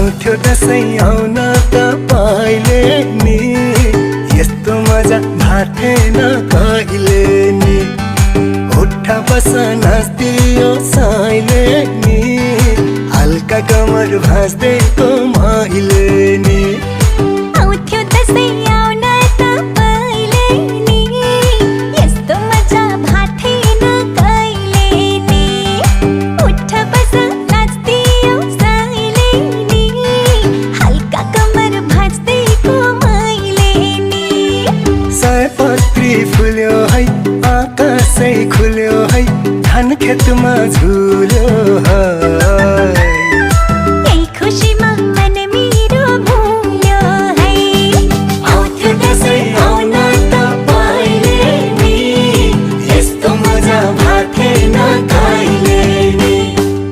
आउँथ्यो दसैँ आउन तपाईले नि, यस्तो मजा भाथेन कहिले नि। उठा बस नाच्दियो साइले नि, हल्का कमर भाँच्दैको मैले नि।